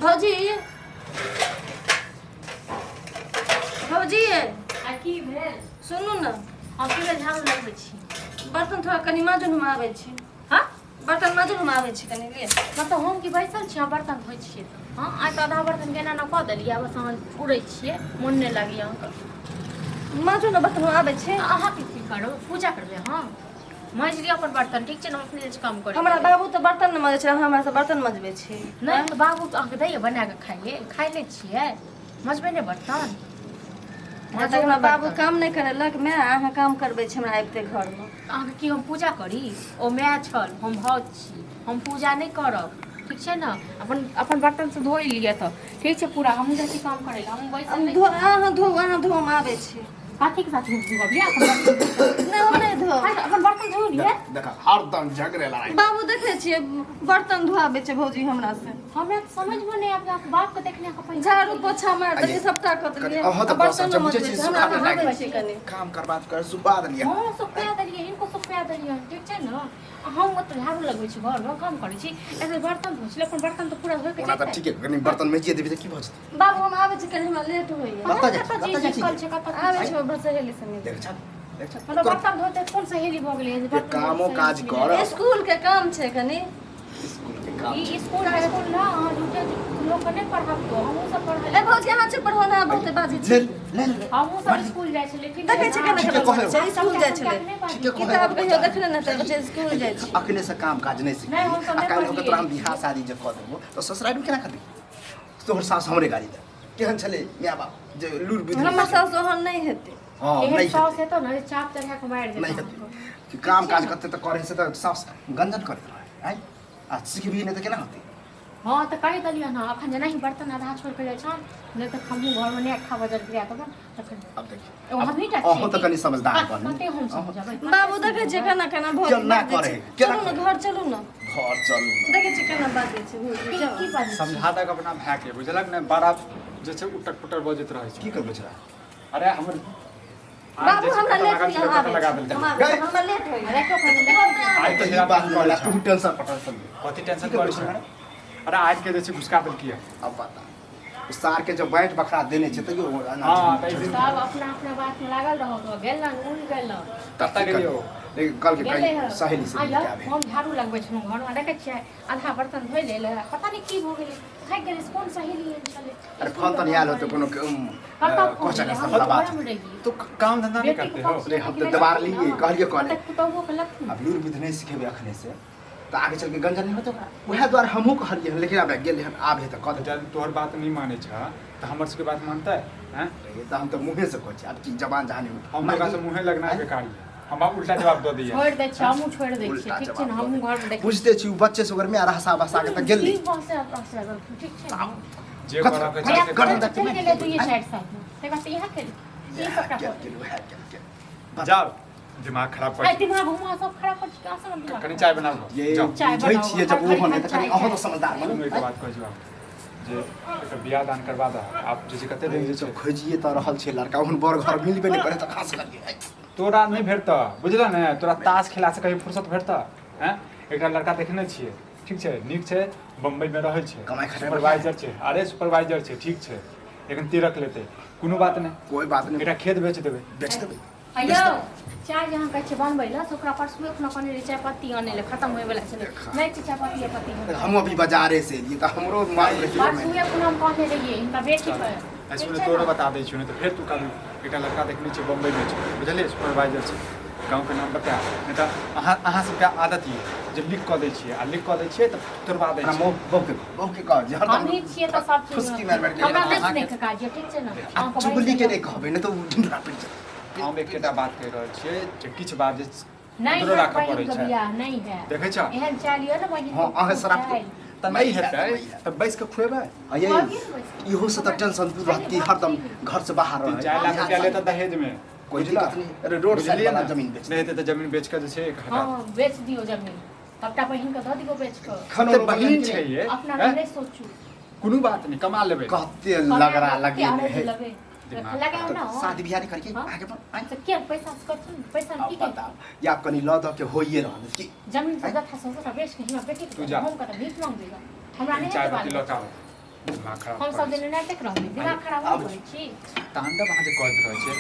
भौजी, भौजी। आ की भेल? सुनू ने। हम की भेल? झाड़ू लगबै छी। बर्तन थोड़ा कनि माजू, हम आबै छी। हाँ? बर्तन माजू, हम आबै छी कनि लिए। मतलब हम की बैसल छी? अहाँ बर्तन धोइ छियै? हँ, आइ तऽ आधा बर्तन केना ने कऽ देलियै, बस अहाँ उड़ै छियै, मोन नहि लागैए अहाँके। माजू ने बर्तन, हम आबै छी। अहाँके की करब? पूजा करबै? हँ, माजि लिअ अपन बर्तन, ठीक छै ने? हम अपने जाइ छी काम करै। हमरा बाबू तऽ बर्तन नहि मजै छै, अहाँ हमरा से बर्तन मजबै छी? नहि तऽ बाबू तऽ अहाँके दैए बना कऽ खाइ लेल, खाइ लै छियै, मजबै नहि बर्तन? तक हमरा बाबू काम नहि करेलक माय, अहाँ काम करबै छी हमरा आबिते घरमे। अहाँके की हम पूजा करी? ओ माय छल, हम भाउज छी, हम पूजा नहि करब, ठीक छै ने? अपन अपन बर्तन से धोइ लिअ तऽ ठीक छै पूरा। हमहूँ जाइ छी काम करै लए, हमहूँ बैसल नहि धो, अहाँ धो, अहाँ धो, हम आबै छी। कथीके साथ हम धोअब? लिअ अपन बर्तन। नहि, हम नहि धोब। अपन बर्तन धो लिअ। देख, हरदम झगड़े लड़ाई। बाबू, देखै छियै, बर्तन धोआबै छै भौजी हमरा से। हमरा तऽ समझमे नहि आबै, अहाँके बापके देखने अहाँके पैसा झाड़ू पोछा मारि देलियै, सबटा कऽ देलियै, अहाँ तऽ आ बर्तनो बस, मजबै बुझै छै छी, हमरा। सुखा अहाँ आबै छी कनि। काम करबा कर सुबा देलियै। हँ, सुखा देलियै, हिनको सुखा देलियै, ठीक छै ने? हम ओतऽ झाड़ू लगबै छी, घरमे काम करै छी, एते बर्तन धोइ छी, अपन बर्तन तऽ पूरा धोइ के ओना तऽ जेतै। ठीके, कनि बर्तन मेजिए देबी तऽ की भऽ जेतै? बाबू, हम आबै छी कनि, हमरा लेट होइया। कतऽ जाइ छी? कतऽ कतऽ जाइ छी? निकल छै? कतऽ आबै छी, हमर सहेली से मिल। देख छल, देख छल। मतलब बर्तन धोते कोन सहेली भऽ गेलै जे बर्तन कामो धोते काज सहेली कर। मिलै? स्कूल के काम छै कनि। स्कूल के काम ई छै। स्कूल स्कूल ना, अहाँ झूठे लोक के नहि पढ़ाबियौ, हमहूँ सब पढ़ै ए भौजी, अहाँ चुप रहू ने, बहुते बाजै छी। ले ले ले। हमहूँ सब स्कूल जाइ छलियै, ठीक देखै छी केना ठीके केना कहै बाजै छै, स्कूल जाइ छलै। ठीके कहै। किताब कहियो देखने नहि तऽ बच्चा स्कूल जाइ छै। अखने से काम काज नहि सीखी नहि, हमसब आ नहि काल्हि होके पढ़लियै। तोरा हम बियाह शादी जे कऽ देबो तऽ ससुरारिमे केना करबी? तोहर सास हमरे गाड़ी दे केहन छलै माय बाप जे लूर बुद्धि हमर सास ओहन नहि हेतै। हँ, एहन नहि साउस हेतै। हेतौ ने जे चाप चढ़ा कऽ मारि नहि देतौ। हेतै कि काम काज करतै तऽ करै से तऽ सास गंजन करैत रहै। आँय, आ सिखबही नहि तऽ केना होतै? हँ, तऽ कहि देलियै हन, अखन जेनाही बर्तन आधा छोड़ि कऽ जाइ छन, नहि तऽ हमहूँ घरमे नहि खा बजल गिरा देबनि तखन। आब देखियौ। एगो हमही टा अहूँ छियै तऽ की? कनि समझदार बनू। कते हम समझबै? बाबू, देखै छियै केना केना भौजी केना बाजै करै? छै। केना चलू ने करै? घर चलू ने। घर चलू ने। देखै छियै केना बाजै छै भौजी। की जाउ। की बाजै छी? समझा दक अपना भायके, बुझलक ने? बड़ा जे छै उटक पुटक बजैत रहै की छै। करबै छला? अरे हमर आज बाबू, जे छै हमरा कतऽ लेट लागल होइया, छलै, हम कतऽ आबै लगा छी। देलकै। हम आबै छी, हमरा लेट होइया। देखो कनि, देखो। आइ तऽ ई हेरा बात करै नहि छौ। तू टेंशन पटेंशन ले। कथी टेंशन की करै करबै छै? छला? अरे आज के जे छै घुसका देलकी है। अब बता, सार के जब बाँटि बखरा देने छै तैयो एना हँ, तऽ ई सब अपना अपना बात में लागल रहो तो गेलन उड़ गेलन। कतऽ गेलियौ? लेकिन कल के गेलै कहीं हँ। सहेली से आ मिल यौ, के आबे। हम झाड़ू लगबै छलहुँ घरमे, देखै छियै आधा बर्तन धोइ लेल, पता नहि की भऽ गेलै, थाकि गेलै। कोन सहेली एहन छलै? अरे फोन तनी आयल होते कोनो के, कतऽ फोन कोचा के एलै? हम सब बात। घरमे रहियै। तो काम धंधा नहीं बेटीके करते हो? पक्ष अरे हम लेके तऽ नहि दबार लथिन लियै, ने। कहलियै कहले। कतेक पुतहुओ के लथिन। आब लूर विध नहि सिखेबै अखने से तऽ आगे चलके गंजन नहि होतै ओकरा, उएह दुआरे हमहूँ कहलियै हन, लेकिन आब गेलै हन, आब हे तऽ कऽ देबै। जब तोहर बात नहीं मानै छ तऽ हमर सबके बात मानतै हैं? तऽ हम तऽ मुँहेसँ कहै छी, आब की जबान जहानी हम ओकरा से मुँहे लगना बेकार है, हमरा उल्टा जवाब दऽ दैया। छोड़ि दै छियै, हमहूँ छोड़ि दै छियै। उल्टा ठीक छै ने? जवाब हमहूँ घरमे देखै बुझते छी, ओ बच्चे से ओकर माय रहसा बसा के तऽ गेलै। की बसे हँसै ठीक छै ने? जे कथी- करऽ के कथी- छै से गर्दन कर। देखते चलि गेलै 2-4 सालमे, ताहि बाद तऽ इएह केलकै, ई सबटा गेल कऽ गेल, उएह गेल गेल। जाओ, दिमाग खराब आइ कर। दिमाग हुआ सब खराब कर छी, अहाँ सब दिमाग। कनि चाय बनाबो। ये जाओ। चाय बुझै बनाउ, छियै जब हर ओ होने तऽ चाय कनि अहूँ तऽ चाही। समझदार बनू। सुनू, एक बात कहै छी बाबू, जे एकर बियाह दान करबा दह आब, जे छै कते दिन जे छै। खोजिए तऽ रहल छै लड़का, ओहन बड़ घर मिलबे नहि करे तऽ कहाँ से करियै? तोरा नहि भेटतऽ, बुझलह ने? तोरा ताश खेलासँ कभी फुर्सत भेटतऽ? हैं, एकटा लड़का देखने छियै, ठीक छै, नीक छै, बम्बईमे रहै छै। कमाइ खटाइ सुपरवाइजर छै। अरे सुपरवाइजर छै, ठीक छै, लेकिन तिरक लेतै, कोनो बात नहि। कोइ बात नहि। एकटा खेत बेच देबै। बेच देबै। आ यौ, चाय जे अहाँ कहै छियै बनबै लए, से ओकरा परसू एखनो कहने रहियै चाय पत्ती आनै लए, खतम होय वला छलै। नहि छै चाय पत्ती पत्ती। हमहूँ अभी बाजारे से एलियै तऽ हमरो मालूम रहै। परसू एखनो हम कहने रहियै हिनका बेटीके। आ सुन, तोरो बता दै छियौ, नहि तऽ फेर तू कहबी। एकटा लड़का देखने छियै, बम्बईमे छै, बुझलियै? सुपरवाइजर छै। गाँवके नाम बता, नहि तऽ अहाँ अहाँ सबके आदत यऽ जे लीक कऽ दै छियै, आ लीक कऽ दै छियै तऽ तोड़बा दै छियै। बहुके कह जे हरदम हमही छियै तऽ सब चीज फुसकी मारि मारि के हमरा नहि अहाँके- सुनैके काज यऽ, ठीक छै ने? आ अहाँके चुगलीके नहि कहबै, नहि तऽ ओ ढिंढोरा पड़ि जेतै। हम एकेटा बात कहि रहल छियै जे किछु बात जे नहि अन्दरो हैत राखऽ पड़ै बहिनके छै। बियाह नहि हैत। देखै छह? एहन चालि यऽ ने बहिन। हँ, अहाँके शराब के- तऽ नहि हेतै तऽ बैस कऽ खुएबै। आ ये इहो से तऽ टेंशन दूर रहत कि हरदम घर से बाहर तीन रहै। 4 लाख रुपया लेतै दहेजमे। कोइ दिक्कत नहि, अरे रोड साइड बुझलियै वाला ने? जमीन बेच नहि हेतै तऽ जमीन बेच कऽ जे छै एक हटा। हँ, बेच दियौ जमीन, सबटा बहिनके दऽ दियौ बेच कऽ। खानो तऽ बहिन छै ये। अपना हैं? नहि सोचू। कोनो बात नहि, कमा लेबै। कते लगरा लगेने है। लगे दिमाग लगाउ ने। शादी बियाह नहि करके हाँ? आगे बढ़, आँय। तऽ किया पैसा से करथिन? पैसा अब की करथिन? बताओ या कनि लऽ दऽ के होइए रहल कि जमीन सब जथा सब सबटा बेच के हमरा बेटी तू के जा। हम कतऽ भीख मांगबै? हमरा नहि चाय हेतै पत्ती बाल। लऽ कऽ आबू। दिमाग खराब हम सब करै दिन छै। एनाहिते रहबै, दिमाग खराब हम करै छी। तांडव अहाँ जे करैत रहै छै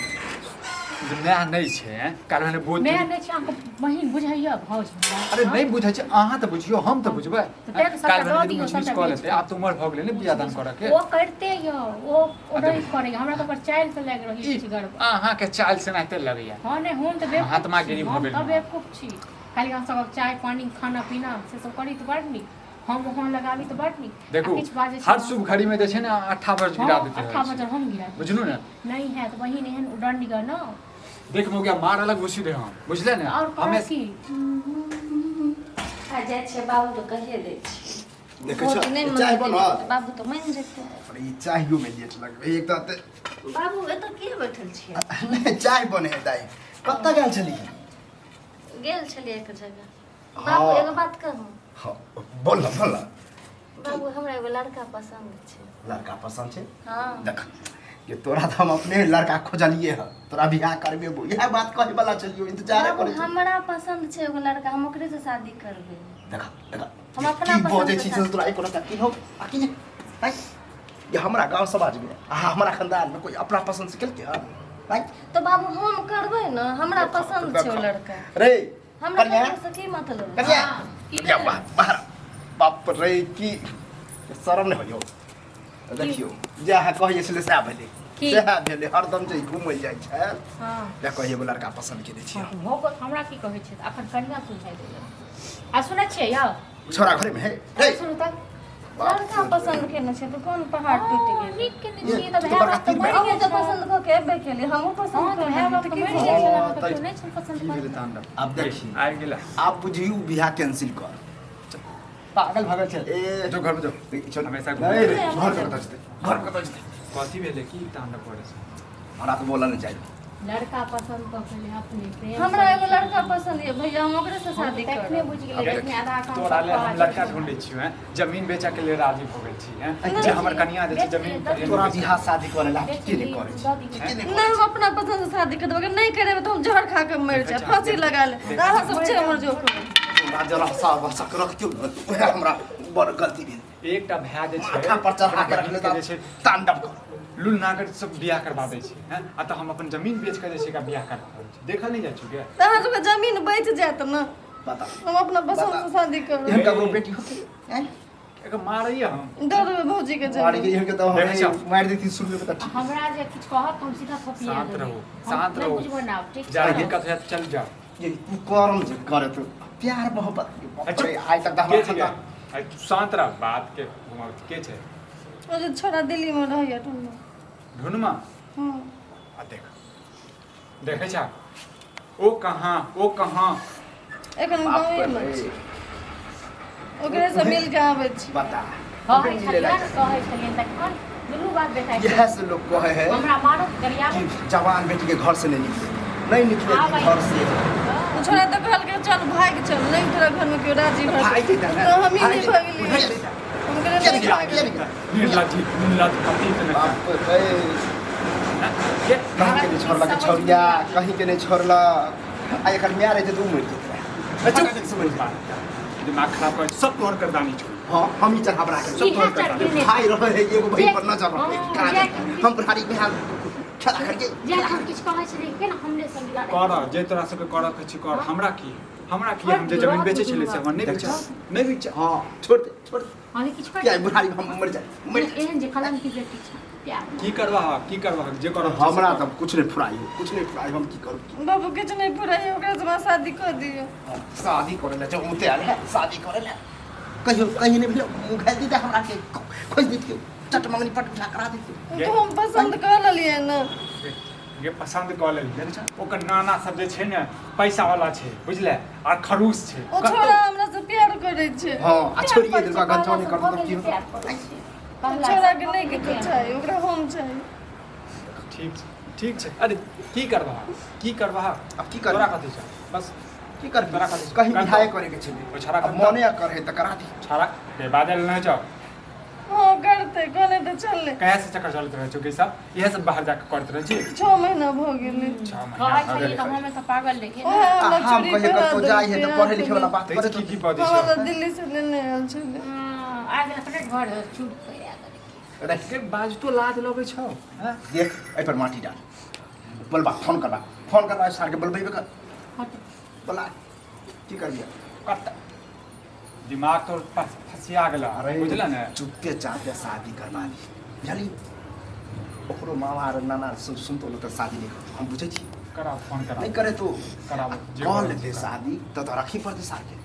जे माय नहि छै, हैं? काल्हि भने बोझ माय नहि छै अहाँके, बहिन बुझैया भाउज हमरा। अरे नहि बुझै छै, अहाँ तऽ बुझियौ, हम तऽ बुझबै। तऽ तें तऽ सबटा काल्हि दऽ भने दियौ, ऊँच नीच सबटा कऽ बेच लेतै, आब तऽ उमर भऽ गेलै ने बियाह दान करऽ के। ओ करिते यौ, ओ ओ नहि करैया, हमरा तऽ ओकर चालि से लागि रहल ई अछि गड़बड़। अहाँके चालि से एनाहिते लगैया। हँ, नहि, हम तऽ बेवकूफ महात्मागिरी छी, भऽ हम गेल तऽ हँ। बेवकूफ छी। खाली अहाँ सब चाय पानी खाना पीना से सब करी तऽ बड़ नीक, हम वहाँ लगाबी तऽ बड़ नीक। आ देखू, किछु बाजै छी हर तऽ शुभ घड़ी में जे छै ने अट्ठा बज गिरा हँ, देते अट्ठा रहै छै। बजर हम गिरा देब। बुझलू ने? नहि हैत बहिन एहन उडंड ने। देख मौगिया, मार अलग घुसी दे हम, बुझले ने? आओर हमे करब की? आ जाइ छियै, बाबूके कहिए दै छियै। देखै भौजी नहि छौ, चाय मनतै बनल? तऽ बाबू तऽ मानि जेतै। अरे ई चाहियो में लेट लगबै एक तऽ बाबू, एतऽ किए बैठल छियै? नहि, चाय बने है दाइ। कतऽ गेल छली? गेल छलियै एक जगह। बाबू, एगो बात कहू? हाँ, बोल ना, बोल ना। बाबू, हमरा एगो लड़का पसन्द छै। लड़का पसन्द छै? हाँ। देख ये, तोरा तऽ हम अपने लड़का खोजलिए हँ, तोरा बियाह करबे, इएह बात कहे वाला छलियो, इंतजार बाबू, करै छी। हमरा पसन्द छै एगो लड़का, हम ओकरे से शादी करबै। देख देख, हम अपना की पसन्द बजै से छी से शादी- तोरा एको रत्ता की हो आ की नहि? आँय? ये हमरा गांव समाज में आ हमरा खानदान में कोई अपना पसंद से केलकै हँ? आँय? तऽ बाबू, हम करबै ने, हमरा पसन्द छै ओ लड़का। रे हमरा कन्या, ककरो से की मतलब? कन्या, हाँ, की कन्या, भेलै? बाहर बाहर। बाप रे, की शरम नहि होइयो? देखियौ, जे अहाँ कहै छलै सएह भेलै। की? सएह भेलै। हरदम जे घुमै जाइ छै, जे कहै एगो लड़का पसन्द केने छियै। हँ, भऽ गेल। हमरा की कहै छै? अखन कनिया सुझाइ देलै आ सुनै छियै यौ? छोरा घरेमे है रे। सुनू तऽ। लड़का पसन्द केने छै तऽ कोन पहाड़ टूटि हँ, गेल? नीक केने ये, छियै तऽ तू भाय बड़का बाप तऽ तीर मरि अहूँ गेल तऽ छै। पसन्द कऽ के एबे केलियै, हमहूँ हँ पसन्द तऽ कऽ भाय लेलियै बाप तऽ तऽ की मरि भऽ गेल गेल? छलै, हँ, अहाँके तऽ केओ नहि छल पसन्द की भेलै करैत। तांडव? आब देखी। आबि गेला। आब बुझियौ, बियाह कैंसिल कर। पागल भऽ गेल छै। ए जो घर में जो। चल। हमेशा नहीं रे, घर पे कतऽ जेतै? घर पे कतऽ जेतै? कथी भेलै? की तांडव करै छै? हमरा तऽ बोलऽ नहि चाही। लड़का पसन्द कऽ के ले अपने प्रेम हमरा से। एगो लड़का पसन्द यऽ भैया, हम ओकरे से हम शादी तऽ तखने करब। बुझि गेलियै जखने आधा काम तोरा सब ले हम कऽ लड़का चुकल। ढूंढै छियौ, हैं? जमीन बेचऽ के लिए राजी भऽ गेल छी, हैं? जे हमर कनिया जे छै जमीन पर तोरा बियाह शादी करे ला बेच के नहि ली, करै दऽ छै? दिही। के नहि नहि, हम अपना पसन्द से शादी करबै। अगर नहि करेबै तऽ हम जहर खा के मरि जायब, फांसी लगा ले। अहाँ सब छै हमर जोखम। तोरा जरा सा बसक रखतियौ ने, उएह हमरा बड़ गलती भेल। एकटा भाय जे छै माथा पर चढ़ा के रखले के जे छै तांडव कर। लुल नागर सब बियाह करबा दै छै, हैं? आ तऽ हम अपन जमीन बेच के जे छै एकरा बियाह करबा रहल छी, देखल नहि जाइ छौ गे? तऽ अहाँ सबके जमीन बचि जायत ने। बता। हम अपना पसन्द से शादी करबै। एहन ककरो बेटी होतै? आँय? एकर मारैया हम। दऽ देबै भौजी के मारि के जमीन। एहन के तऽ देखै छौ। मारि देती शुरू में तऽ ठीक। हमरा जे किछु कहत तऽ हम सीधा थोपिया शांत देबै। रहू, हम शांत नहि रहू। बुझबै ने आब, ठीक ज्यादा छै? दिक्कत होयत तऽ चल जाओ। ये तू करम जे करे तो प्यार मोहब्बत के बाप चुप। रे, आइ तक तऽ के हमरा छै गे? खाता आ तू शांत रह, बात के घुमाउ। के छै? ओ जे छोरा दिल्ली में रहैया, टुन्ना। ढूंढमा? हँ। आ देख, देखै छा, ओ कहाँ, ओ कहाँ? एखन बाप गाँवे मे रे। छै, ओकरे से मिल के आबै छी। बता। कहै छलियै, कहै छलियै तखन दुनू बात बेटा। इएह से लोग कहे है हमरा मारत गरियाबत। कि जवान बेटी के घर से नहीं निकले, नहीं निकले हाँ भाई। घर से। ओ छोरा तऽ कहलकै चल भागि चल, नहि तोरा घरमे केओ राजी भऽ भागि जेतै। जेतै ने। तऽ हमही भागि नहि जेतै। भगलियै। भागि जेतै। हम कहलियै किया नहि निकला? भागबै। किया निकला? निर्लज्जी, निर्लज्ज पति तऽ नहि। बाप रे, के कहीं के नहीं छोड़लक छौरिया, कहीं के नहीं छोड़लक। आ एकर माय रहते तऽ उ मरि जेतै रहए। चुप। से मरि जेतै। दिमाग खराब कर, सब तोहर करदानी छौ। हाँ, हम ही चढ़ाव राखे। सब तोहर इएह करदानी। चढ़ेने। भाई रहे है एगो बहिन पर नजर रहे। हाँ, कहाँ जे- जाए? हम बुढ़ारी बिहार खेला करके जे हम किछु कहै छलियै के ने हमरे संग लड़ै। कर जे तोरा सबके करऽ के छै कर। हमरा की, हमरा की? हम जे जमीन बेचै छलियै से हमर नहि बेचा, नहि बेचा। हाँ, छोड़ दे, छोड़ दे। हँ, किछु क्या कर। बुढ़ारी में हम मर जाए, मर जाए। एहन जे कलम की बेटी छै प्यार। की करबा, की करबा, जे करब। हमरा तऽ कुछ नहीं फुराई हो, कुछ नहीं फुराई। हम की करू? बाबू, किछु नहि फुराइ, ओकरा से हमरा शादी कऽ दियौ। शादी करे ला जब उते आयल है शादी करे ला, कहियो कहीं नहीं भेलो। मुँह घायल दीते हमरा के, खोज देतियो, चट मंगनी पट उठा करा देतियो। तऽ हम पसन्द कऽ लेलियै ने। ये पसन्द कऽ लेलियै? ओकर नाना सब जे छै ने पैसा वाला छै, बुझले, आ खड़ूस छै। ओ छोरा हमरा से प्यार करै छै। हाँ, आ छोड़िए देलको, गंचो नहीं करतो तऽ की होतो? प्यार करै छै। ओ छोरा के नहि किछु चाही, ओकरा हम चाही। ठीक छै, ठीक छै। अरे की करबह, की करबह? अब की करबी? तोरा कथी छै बस? की करबी? तोरा कथी छै? कहीं करतौ। बिहाय करे के छलै। ओ छोरा अब करतौ। मने करे तऽ करा दी। छाड़ा बे बाजल नहि जाओ। हँ, करतै, कहने तऽ चललै। कहिया से चक्कर चलैत रहै छौ कि सब इएह सब बाहर जाके करैत रहै छी? 6 महीना भऽ गेलै। 6 महीना कहै भऽ छलियै गेलै। तऽ हमे तऽ पागल रहियै ने। ओएह आ हमरा हम चूड़ी कहियो पहिरा कतौ जाइ है तऽ देलकै। पढ़े लिखे वाला बात ताहि करे से तो की की बजै हमरा छौ? दिल्ली से लेने आयल छलै। हँ, आइ अपने घर चूड़ी पहिरा देलकै। अरे के बाजतो लाज लगै छौ हैं? देख एहि पर माटी डाल बोलबा फोन करबा फोन करबा सार के बोलबेबे कर बोला की करबिया कत दिमाग तोर फसिया गेला अरे बुझला ने चुपके चापे शादी करबा ली बुझली ओकरो मामा आर नाना सब सुनतो ने तऽ शादी नहि करतो हम बुझै छी करा फोन करा नहि करे तो कराबो, जे कऽ करे लेतै से शादी तऽ तऽ रखी पड़तै सारके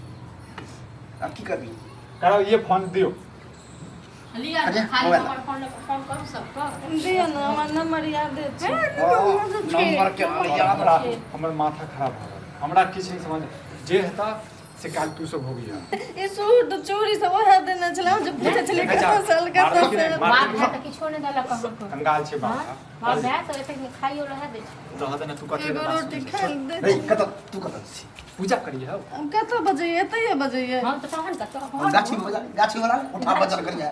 आब की करबी कराओ ये फोन दियो लिअ अरे, खाली मोबाइल। हमर फोन फोन करू सबके दिअ ने हमर नंबर याद छै नंबर के याद हमरा हमर माथा खराब भऽ गेल हमरा किछु नहि समझ जे हेता से काल तू सब होगी ई सूट चूड़ी सब ओहे देने छलै हम जे पूछै छलियै कतऽ से आयल, कतऽ से आयल। बाप भाय तऽ किछो नहि देलक अहाँके कंगाल छै बाप बाप भाय तऽ एतेक खाइयो रहै दै छै रहत ने तू कथी एगो रोटी खाइ लए दे रे कतऽ तू कतऽ छी पूजा करिए हौ हम कतऽ बजैयै एतैये बजैयै हम तऽ तहन कतऽ गाछी में बजा गाछी वाला उठा बजल करिया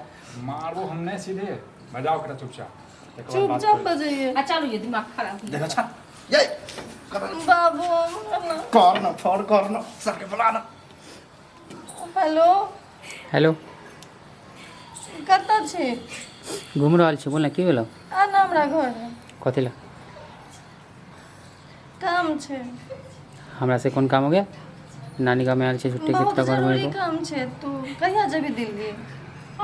मारबो हम नहि सीधे बजाओ करा चुपचाप तकर बाद बात चुपचाप करी। बजैयै आ चलू ये दिमाग खराब देखो छा ये कर बाबू हमरा ना कर ना फोन कर ना सर के बुला ना हेलो हेलो कतऽ छी घुमि रहल छी बोल ने की भेलौ आ ना हमरा घर कथी लए काम छै हमरा से कोन काम हो गया नानी गाँवमे आयल छी छुट्टी बहुत के घरमे जरूरी काम छै तू कहिया जेबही दिल्ली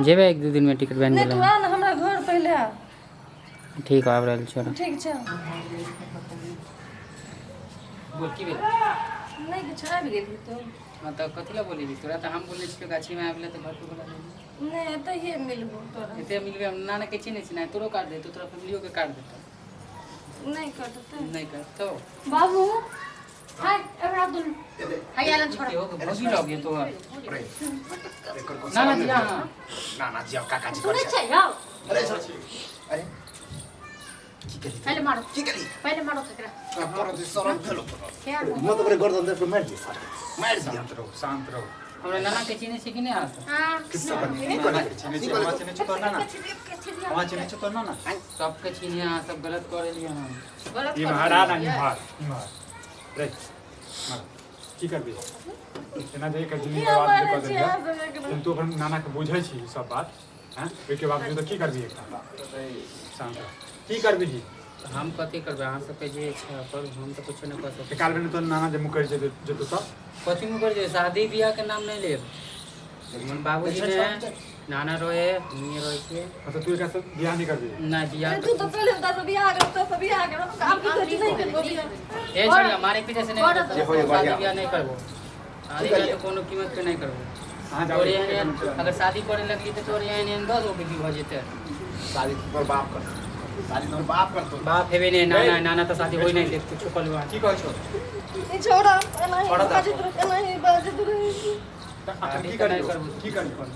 जेबै एक दू दिनमे टिकट बनि नहि तू गेलै आ ना हमरा घर पहिले आ ठीक आबि रहल छी ठीक छै बोल की भेल नहि किछु आबि गेलही तू हँ तऽ कथी लए बोलेगी तोरा तऽ हम बोलै छियौ गाछीमे आबि ले तऽ घर पर बोला देली नहि एतहिए मिलबो तोरा एते मिलबै हम नाना के चिन्है छी ना तोरो काट देतौ तोरा फैमिलियो के काट देतौ नहि कटतै नहि करतौ बाबू हाय एबरा दुन हाय आलन छोड़ा हो भौजी लग गेल तोहर अरे एकर को ना ना जी हाँ ना ना जी काका जी सुनै छै यौ अरे सर अरे की करी पहिले मारो की करी पहिले मारो एकरा तोरा जे शरम भेलो तोरा क्या न तो गर्दन दे मार दिए सर मार दिए शांत रहो शांत रहो हमरा नाना के चिन्है छी कि नहि अहाँ सब हां किस्सा बनी की करे चिन्है छी हमरा चिन्है छी तोर नाना हमरा चिन्है छी तोर नाना सबके चिन्हे अहाँ सब गलत कऽ रहलियै हन गलत इम्हर आ ना इम्हर इम्हर रे मार की करबी एना जे एकर जिंदगी किया बर्बाद मारै कऽ छी देलियै अहाँ सब एकरा लेकिन तू अपन नाना के बुझै छी ई सब बात हैं ओहिके बावजूद की करबी एकटा शांत रह की करबी हम कथी करबै अहाँ सबके जे इच्छा करू हम तऽ कुछो नहि कऽ सकै एकाल बेर तो नाना जे मुकरि जेतौ जेतौ तऽ कथी मुकर जे शादी बियाह के नाम नहि लेब हमर बाबूजी ने नाना रहे हमीए रहै छियै मतलब तू एकरा से बियाह नहि करबी नहि बियाह तू तऽ पहिले तऽ बियाह कर तऽ बियाह कर आब की कहै छी नहि करबो बियाह ए छोड़िया मारे पीटे से नहि जे होय शादी बढ़िया। बियाह नहि करबो शादी बियाह तऽ कोनो कीमत पे नहि करबो अहाँ जाओ तोरे एहन एहन अगर शादी करे लगली तऽ तोरे एहन एहन 10 गो बेटी भऽ जेतै शादी तोर बाप कर शादी तोर बाप कर तो बाप हेबे नहि नाना नाना तऽ शादी होइ नहि देत कुछो कलवा की कहै छौ ई छोड़ा एनाही छोड़ा दे। बाजैत रह एनाही बाजैत रहै छी तऽ अखन की शादी तऽ नहि करियौ करबो। की करियौ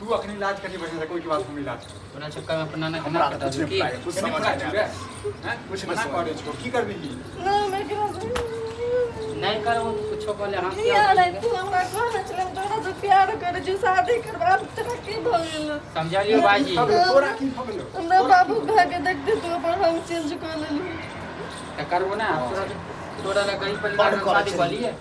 तू अखन इलाज करी बढ़िया से कोई के बात हम इलाज करबै तोरा चक्कर में अपन नाना के हमरा ना तऽ कटा कुछ दू नहीं की पता है, कुछ कनी समझ पता नहीं छौ आबै रे हैं कुछ मना नहीं करै छौ की करबी नहि हम एकरा से नहि करबो तऽ कुछो कऽ ले हम किया रे तू हमरा कहने छले हम तोरा से प्यार करै छी शादी करबा आब तोरा की भऽ गेल समझलियो बाजी तोरा की भऽ गेलौ हमरा बाबू भए के देखते तू अपन रंग चेंज कऽ लेलही तऽ करबो ना तोरा तोरा लए गरीब परिवार में बड़ शादी करै कऽ लिए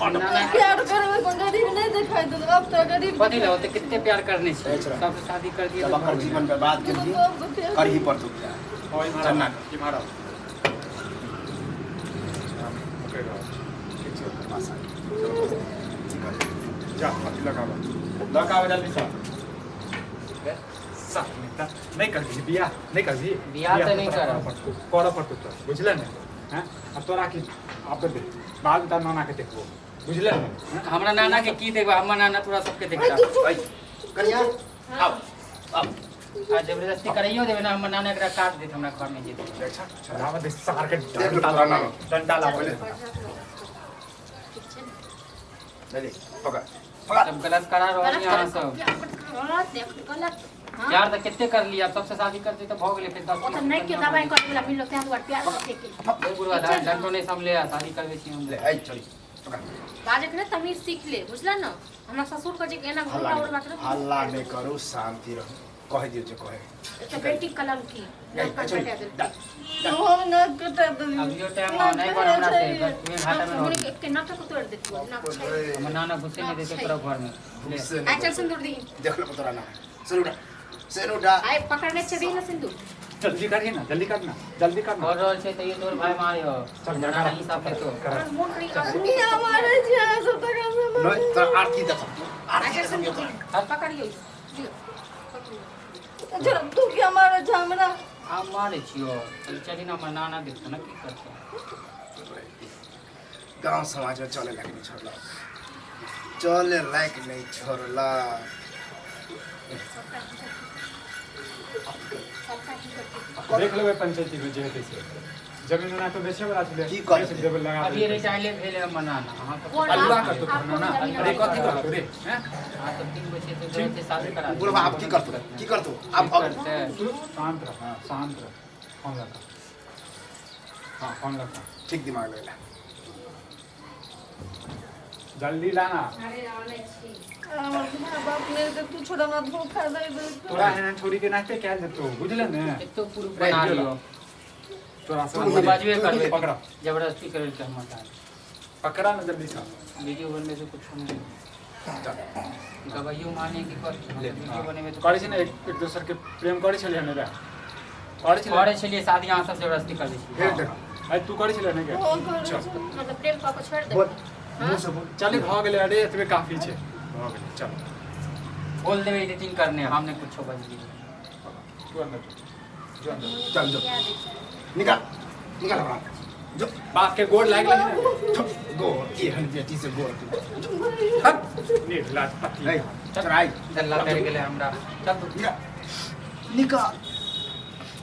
नाना प्यार करबै कोन गरीब नहि देखाइ देलक आब तोरा गरीब कथी लए ओते कते प्यार करने छी ए छोरा। सब शादी कर दिए जब तऽ अकर भऽ गेलै। जीवन बर्बाद तू केलही तऽ सबसँ प्यार करही पड़तौ बियाह ओ इम्हर चन्ना। आउ, इम्हर आउ। हम पकड़ि रहल छी। ठीक छै जा अथी लगाबऽ लगाबऽ जल्दी से साथ में तऽ नहि करबही बियाह नहि करबही बियाह तऽ नहि तोरा करब। करऽ पड़तौ करऽ पड़तौ तोरा बुझले ने हैं आ तोरा की आब तऽ देख बाद में तोरा नाना के देखबो बुझले ने हैं? हमरा नाना के की देखबा हमर नाना तोरा सबके देखता ऐ, कनिया आउ आउ आ जबरदस्ती करैयो देबै ना हमर नाना एकरा काट देत हमरा घर में जेतै अच्छा लावा दे सार के देख लो डंडा तोरा लावा नाना। डंडा लावा दे ले ले पकड़ पकड़ सब गलत करा रहल गलत यऽ अहाँ सब गलत देख गलत हाँ प्यार तऽ कते कर लिया सबसे शादी करते तऽ भऽ गेलै फेर 10 ओ तऽ नहि के दवाइ करे वाला मिललो तें दुआरे प्यार करते के ए बुढ़वा डंटो नहि संभले आ शादी करबै छी हम ले ऐ चली पकड़ बाजक ने तमीज सीख ले बुझला न हमरा ससुर के जे एना हल्ला घुमला उड़बा नहि हल्ला नहि करू शान्ति रहू कहि दियौ जे कहे के बेटी कलम की ऐ, नाक चली कटा देल डा हम नाक कटा देलियै अभियो टाइम नहि पर हमरा से बस तुम्हें घाटा में रहो के नाक तोड़ देती नाक छै हमर नाना घुसे नहि देतै तोरा घर में ले गुस्से आ नहि चल सिंदूर दी देख लो तोरा नाना चल उठा सेनुटा आइ पकड़ने छै ना सिंदूर। जल्दी करिए ना, जल्दी करना, जल्दी करना। कर रहल छै तैयो तोर भाय मारे हो। चल, ना करा। नहीं साफ हेतो। करा। मोन करी किया मारै छी अहाँ सब तकरा से? नहीं तोरा आरती देखब, आरती देखब तोरा। हाथ पकड़ियो, दियौ। अच्छा, तू किया मारै छै हमरा? आब मारे छियो, चली ना, हमर नाना देखतो ना की करतो। गांव समाज में चले लायक नहीं छोड़ला, चले लायक नहीं छोड़ला। देख लेबै पंचायती में जे हेतै से। जमीन ओना तो बेचे वाला छलै। की करतै? बेच देबै लगा अभी देबै। रिटायरे भेल हमर नाना, अहाँ सब अल्लाह करतो तोहर नाना। अरे कथी करतो रे, हैं? अहाँ सब तीन बजे से जरूरत शादी करा देबै। बुढ़वा आब की करतो, की करतो आब? भऽ गेल। करतै। तू शांत रह, हाँ, शांत रह। फोन लगा, हाँ, फोन लगा। ठीक दिमाग लगेला। जल्दी लाना। अरे आनै छी। हमर माय बाप नहि तऽ तू छोड़, हमरा धोखा दे दे। तोरा एहन छोरी के नाते कैल जेतो, बुझले ने? एतो प्रूफ बना लियो। तोरा से हम तऽ बजबे करबै। पकड़ा। जबरदस्ती करै के हमर साथ। पकड़ा ना जल्दी से। वीडियो बनबै से कुछो नहीं, गवाहियो माने की कर वीडियो बनेबै तऽ। करै छै ने, एक एक दोसर के प्रेम करै छलियै ने रे? करै छलियै? करै छलियै शादी, अहाँ सब जबरदस्ती करै छलियै। फेर देख। अरे तू करै छलियै ने गे? ओ करै चल। छै। मतलब प्रेम कऽ के छोड़ि बोल। देबै? मुँह से बोल। चल, भऽ गेलै। अरे एतबे काफी छै, भऽ गेलै, चल। बोल देबै एडिटिंग करने, हम नहि कुछो बजलियै। तू अंदर जो, जो अंदर। चल जो, निकाल, निकाल हमरा जो। बाप के गोड़ लागि लागि ने। थुप, गोर एहन बेटी से गोर। हट, निर्लाज पति। नहीं चढ़ाई। दल्ला तर गेलै हमरा, चल तू। निकाल, निकाल।